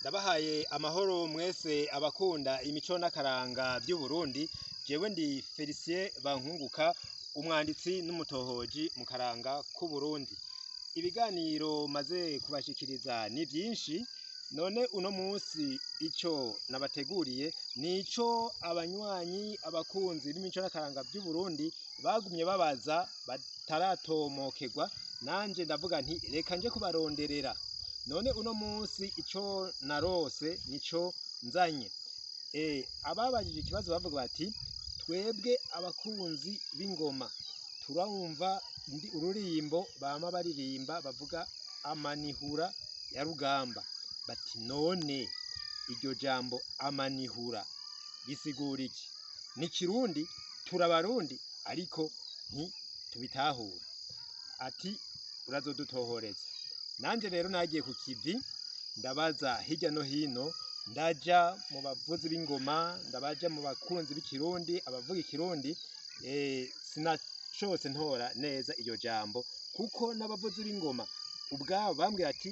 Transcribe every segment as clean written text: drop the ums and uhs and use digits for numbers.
Ndabahaye amahoro mwese abakunda imico n'akaranga vy'Uburundi. Jewe ndi Felicien Bankunguka, umwanditsi n'umutohoji mu karanga k'Uburundi. Ibiganiro maze kubashikiriza ni vyinshi, none uno munsi ico nabateguriye nico abanywanyi, abakunzi b'imico n'akaranga vy'Uburundi bagumye babaza bataratomokerwa, nanje ndavuga nti reka nje kubaronderera. None uno munsi ico narose nico nzanye. Ababajije ikibazo bavuga bati twebwe abakunzi b'ingoma turumva ururirimbo bama baririmba bavuga amanihura ya Rugamba, bati none iryo jambo amanihura risigura iki? Ni Kirundi, turabarundi ariko ntitubitahura. Ati urazodutohoreza. Nanje rero nagiye ku kivi ndabaza hirya no hino, ndaja mu bavuzi b'ingoma, ndabaja mu bakunzi b'ikirundi, abavuga ikirundi, sinashobotse ntora neza iryo jambo, kuko n'abavuzi b'ingoma ubwabo bambwira ati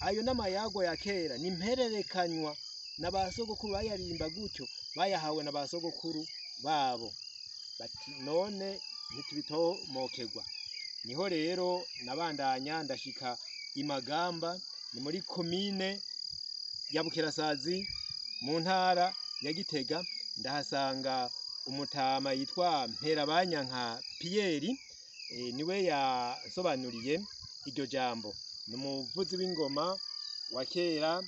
ayo n'amayago ya kera ni mpererekanywa na ba sogokuru bayarimba gutyo, bayahawe na ba sogokuru babo. Bati none ntitubitomokerwa. Niho rero nabandanya ndashika i Magamba, ni muri komine ya Bukerasazi mu ntara ya Gitega, ndahasanga umutama yitwa Mperabanyanka Piyeri, niwe yasobanuriye iryo jambo. Ni umuvuzi w'ingoma wa kera,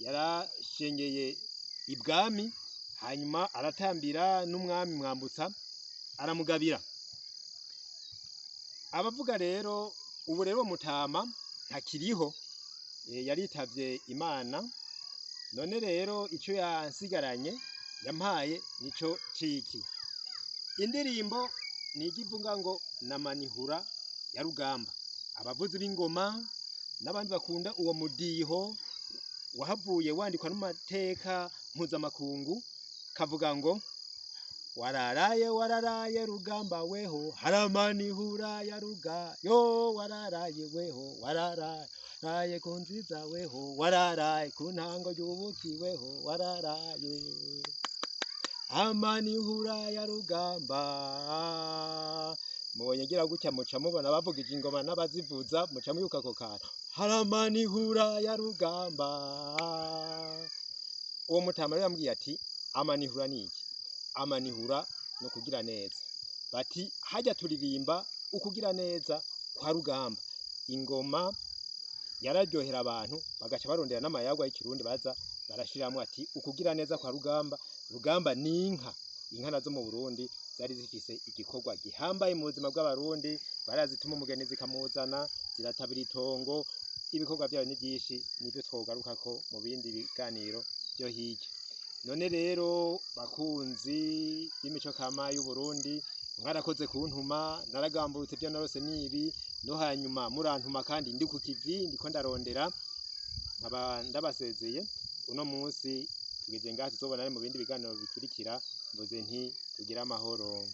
yarashengeye ibwami, hanyuma aratambira n'umwami Mwambutsa aramugabira. Abavuga rero ubu rero mutama ntakiriho, yaritavye Imana. None rero ico yansigaranye yampaye nico ciki. Indirimbo nigivuga ngo namanihura ya Rugamba. Abavuzi b'ingoma n'abandi bakunda uwo mudiho wahavuye wandikwa n'amateka mpuzamakungu, kavuga ngo wararaye wararaye Rugamba weho haramanihura ya Ruga yo wararaye weho wararaye ku nziza weho wararaye ku ntango y'ubuki weho wararaye amanihura ya Rugamba. Mubonye ngira gutya muca mubona abavugije ingoma n'abazivuza, muca mwibuka ako kantu haramanihura ya Rugamba. Uwo mutama rero yambwiye ati amanihura ni iki? Amanihura no kugira neza. Bati hajya turirimba ukugira neza kwa Rugamba. Ingoma yararyohera abantu bagaca barondera n'amayagwa y'ikirundi baza barashiramwo ati ukugira neza kwa Rugamba. Rugamba ni inka. Inka nazo mu Burundi zari zifise igikorwa gihambaye mu buzima bw'abarundi, barazituma umugeni zikamuzana, ziratabira itongo, ibikorwa vyayo ni vyinshi, nivyo twogarukako mu bindi biganiro vyo hirya. None rero bakunzi b'imico kama y'Uburundi, mwarakoze kuntuma, naragambutse ivyo narose nibi, no hanyuma murantuma kandi ndi ku kivi ndiko ndarondera, nkaba ndabasezeye. Uno munsi tugeze ngaha, tuzobonane mu bindi biganiro bikurikira. Mvuze nti tugire amahoro.